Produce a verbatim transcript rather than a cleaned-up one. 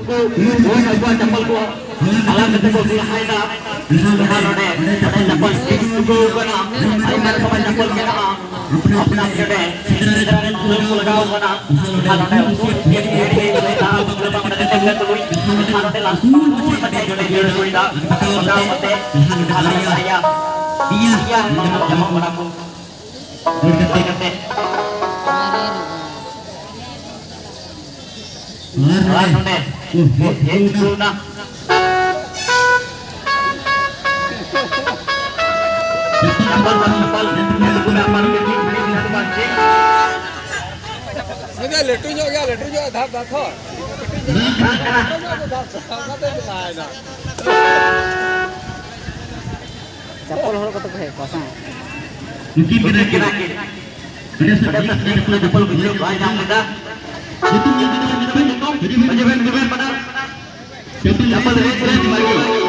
ᱦᱳᱭ, ᱟᱠᱚᱣᱟᱜ ᱪᱟᱯᱚᱞ ᱠᱚ ᱦᱟᱞᱟᱝ ᱠᱟᱛᱮ ᱠᱚ ᱞᱟᱦᱟᱭᱮᱫᱟ᱾ ᱡᱟᱦᱟᱸ ᱱᱚᱰᱮ ᱱᱚᱰᱮ ᱪᱟᱯᱚᱞ ᱛᱤᱸᱜᱩ ᱟᱠᱟᱱᱟ, ᱟᱭᱢᱟ ᱨᱚᱠᱚᱢᱟᱜ ᱪᱟᱯᱚᱞ ᱢᱮᱱᱟᱜᱼᱟ᱾ ᱟᱯᱱᱟᱨ ᱱᱚᱰᱮ ᱥᱮᱸᱫᱽᱨᱟ ᱨᱮ ᱥᱩᱛᱟᱹᱢ ᱠᱚ ᱞᱟᱜᱟᱣ ᱟᱠᱟᱱᱟ᱾ ᱡᱟᱦᱟᱸ ᱱᱚᱰᱮ ᱩᱱᱠᱩ ᱡᱤᱭᱟᱹᱞᱤ ᱠᱚ ᱞᱟᱹᱭ ᱮᱫᱟ, ᱩᱱᱠᱩ ᱵᱟᱝ ᱠᱟᱛᱮ ᱛᱮᱜᱮ ᱛᱩᱞᱩᱡ, ᱡᱟᱦᱟᱸ ᱱᱚᱰᱮ ᱞᱟᱥ ᱩᱱᱠᱩ ᱠᱟᱛᱮ ᱡᱚᱲᱮ ᱡᱤᱭᱟᱹᱲ ᱦᱩᱭ ᱮᱫᱟ᱾ ᱞᱟᱜᱟᱣ ᱠᱟᱛᱮ ᱡᱟᱦᱟᱸ ᱱᱚᱰᱮ ᱵᱟᱨᱭᱟ ᱯᱮᱭᱟ ᱧᱟᱢᱚᱜ ᱠᱟᱱᱟ ᱠᱚ᱾ ᱫᱟᱹᱲ ᱠᱟᱛᱮ ᱟᱨ ᱱᱚᱰᱮ ᱦᱮᱡ ᱦᱩᱭᱱᱟ᱾ ᱞᱟᱹᱴᱩ ᱧᱚᱜ ᱜᱮᱭᱟ, ᱞᱟᱹᱴᱩ ᱧᱚᱜ ᱫᱷᱟᱯ ᱫᱷᱟᱯ ᱦᱚᱸ᱾ ᱞᱟᱹᱴᱩ ᱧᱚᱜ ᱫᱷᱟᱯ ᱫᱷᱟᱯ ᱚᱱᱟᱛᱮ ᱪᱟᱞᱟᱣᱮᱱᱟ᱾ ᱪᱟᱯᱚᱞ ᱦᱚᱲ ᱠᱚ ᱛᱟᱠᱚ ᱦᱮᱡ ᱠᱚᱜᱼᱟ ᱥᱮ? ᱱᱩᱠᱤᱱ ᱠᱟᱱᱟ ᱠᱤᱱ᱾ ᱚᱸᱰᱮ ᱥᱮ ᱵᱟᱭ ᱧᱟᱢ ᱞᱮᱫᱟ᱾ ᱧᱩᱛᱩᱢ ᱧᱮᱞ ᱠᱟᱛᱮ ᱵᱮᱱ ᱧᱟᱢ ᱠᱚᱣᱟ᱾ ᱢᱟᱹᱡᱷᱤ ᱵᱮᱱ, ᱢᱟᱹᱡᱷᱤ ᱵᱮᱱ ᱯᱟᱴᱟ᱾ ᱪᱟᱯᱚᱞ ᱨᱮ ᱪᱮᱫ ᱵᱟᱹᱜᱤ?